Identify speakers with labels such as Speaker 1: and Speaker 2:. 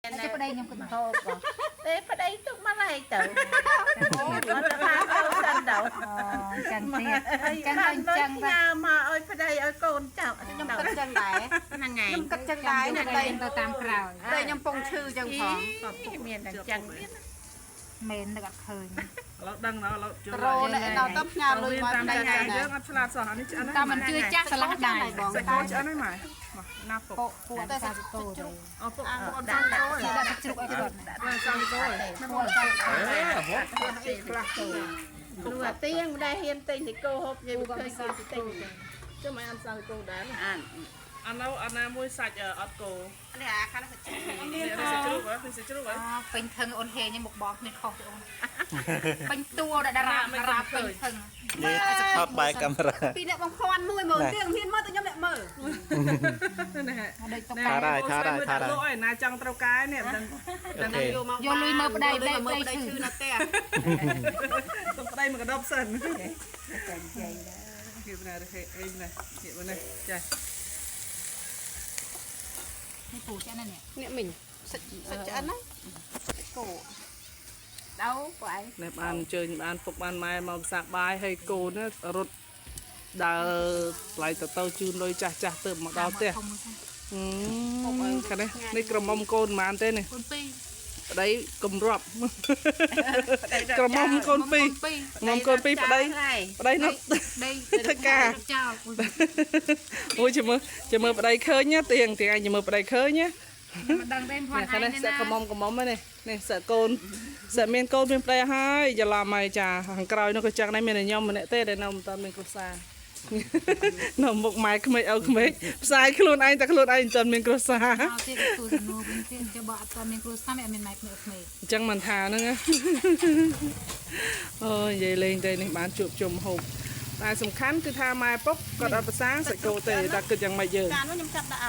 Speaker 1: តែប្តីខ្ញុំគិត
Speaker 2: ហូបទេប្តីទុកមកហើយទៅអូអត់ថាទៅសិនទៅ
Speaker 1: អូចឹងទៀតចឹង
Speaker 2: ចឹង
Speaker 1: ទៅចឹង
Speaker 2: ចឹងញ៉ាមកឲ្យប្តីឲ្យកូនចៅ
Speaker 3: ខ្ញុំគិតចឹងដែរ
Speaker 2: ហ្នឹងហើយ
Speaker 3: ខ្ញុំគិតចឹងដែរ
Speaker 1: តែ
Speaker 3: តែ
Speaker 1: ទៅតាមក្រោយ
Speaker 3: តែខ្ញុំពងឈឺចឹងផង
Speaker 2: មានតែចឹងទៀត
Speaker 1: មែននឹកអត់ឃើញ
Speaker 4: ឥឡូវដឹងដល់ឥឡូវជឿ
Speaker 3: ដ្រូនឯដល់ទៅផ្ញើលុយមក
Speaker 4: តាម
Speaker 3: ប្តី
Speaker 4: ចា
Speaker 3: ហើយ
Speaker 4: យើងអត់ឆ្លាតសោះអានេះឆ្អិន
Speaker 1: តាមមិនជឿចាស់ឆ្លាស់ដែរ
Speaker 3: បង
Speaker 4: សាច់គោឆ្អិនហើយម៉ែមកណាពុក
Speaker 1: ពោពួកតែសាច់គោទេ
Speaker 4: អពុកពុកអត់សាច់គោទេ
Speaker 1: ដាក់សាច់ជ្រូកឲ្យគាត់
Speaker 4: ដាក់សាច់គោទេ
Speaker 1: ពួកសាច់
Speaker 2: ខ្លះទៅនោះអាទៀងមិនដែលហ៊ានទិញតែគោហូបនិយាយមិនឃើញគេទិញ
Speaker 4: ចាំមិនអានសាច់គោដែរ
Speaker 2: អាន
Speaker 4: អានៅអាណាមួយសាច់អត់គោ
Speaker 3: នេះអាខាងនេះសាច់
Speaker 4: នេះសាច់ជ្រូកហ៎សាច់ជ្រូកហ៎
Speaker 1: ពេញធឹងអូនហេងមុខបងគ្មានខុសទេអូនពេញតួដល់តារាតារាពេញធឹង
Speaker 5: នេះថតបែកកាមេរ៉ា
Speaker 3: ពីអ្នកបងភ័ណ្ឌមួយមើលទៀងហ៊ានមើលទៅខ្ញុំអ្នកមើល
Speaker 4: នេះ
Speaker 1: ដូចតុក
Speaker 5: ថាដែរថាដែរថាដែរ
Speaker 4: លក់ឯណាចង់ត្រូវការនេះមិនដឹង
Speaker 5: អូខេ
Speaker 3: យកមក
Speaker 1: យកលុយមើលប្តី
Speaker 3: លុយ
Speaker 1: ប្តី
Speaker 3: មកមើលប្តី
Speaker 1: ឈឺ
Speaker 3: ឈឺនៅផ្ទះ
Speaker 4: សុំប្តីមកកដប់សិន
Speaker 2: តែនិយាយដែរ
Speaker 4: គេណាហេអីណាគេណាចា
Speaker 1: នេះពូចាស់នេះ
Speaker 3: អ្នកមីងសាច់សាច់ឆ្អិនណាសាច់គោ
Speaker 2: ដៅពួកឯង
Speaker 4: នេះបានអញ្ជើញបានពុកបានម៉ែមកផ្សាបាយហើយកូនណារត់ដើរថ្លៃទៅទៅជូនលុយចាស់ចាស់ទៅមកដល់ផ្ទះខាងនេះនេះក្រមុំកូនមិនបានទេនេះ
Speaker 1: កូនពីរ
Speaker 4: ប្តីគម្រាប់ក្រមុំកូនពីរ
Speaker 1: ពីរ
Speaker 4: មុំកូនពីរប្តីប្តីនោះ
Speaker 1: ដី
Speaker 4: ធ្វើការ
Speaker 1: ចោល
Speaker 4: អូយចាំមើលចាំមើលប្តីឃើញណាទៀងទៀងឯងចាំមើលប្តីឃើញណា
Speaker 1: មិនដឹងទេផង
Speaker 4: នេះខាង
Speaker 1: ឯង
Speaker 4: នេះសឹកក្រមុំក្រមុំហ្នឹងនេះនេះសឹកកូនសឹកមានកូនមានប្តីហើយច្រឡំហើយចាខាងក្រោយនោះក៏ចឹងដែរមានតែខ្ញុំម្នាក់ទេដែលនៅមិនតាន់មានគ្រួសារនៅមុខម៉ែក្មេកឪក្មេកផ្សាយខ្លួនឯងតែខ្លួនឯងមិនតាន់មានគ្រួសារ
Speaker 1: អត់ទៀតទូសំណួរវិញទៀតចុះបើអត់តាន់មានគ្រួសារមិនមានម៉ែក្មេកក្មេក
Speaker 4: អញ្ចឹងមិនថាហ្នឹងណាអូយនិយាយលេងទេនេះបានជួបជុំហូបតែសំខាន់គឺថាម៉ែពុកគាត់អត់ប្រសាងសាច់គោទេតែគិតយ៉ាងម៉េចយើង
Speaker 3: ចាននោះខ្ញុំចាប់ដាក់